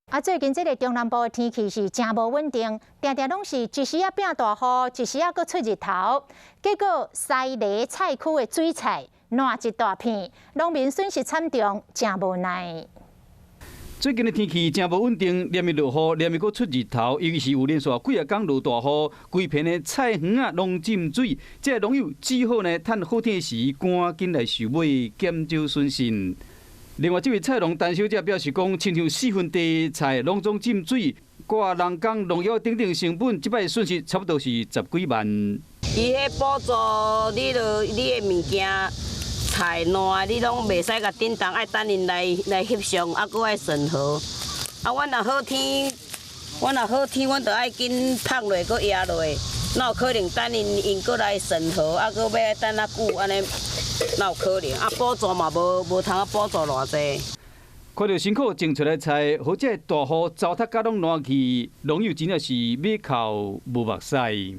啊，最近這个中南部的天氣是誠無穩定，定定攏是一時仔變大雨，一時仔閣出日頭。結果西螺菜區的水菜爛一大片，農民損失慘重，誠無奈。最近的天氣誠無穩定，連日落雨，連日閣出日頭，尤其是有連續幾仔工落大雨，規片的菜園仔攏浸水，這個農友只好呢，趁好天時趕緊來收尾，減少損失。另外，這位菜農陳小姐表示講，親像四分地菜攏總浸水，掛人工農藥等等成本，這擺損失差不多是十幾萬。伊彼補助你著你的物件菜爛，你攏袂使共振動，愛等𪜶來翕相，啊，閣愛審核。啊，阮若好天，阮若好天，阮著愛緊曝落，閣壓落，哪有可能等𪜶𪜶閣來審核，啊，閣欲等較久按呢？哪有可能？啊，補助嘛無通補助偌濟。看著辛苦種出來菜，予這大雨糟蹋甲攏爛去，農友真正是欲哭無目屎。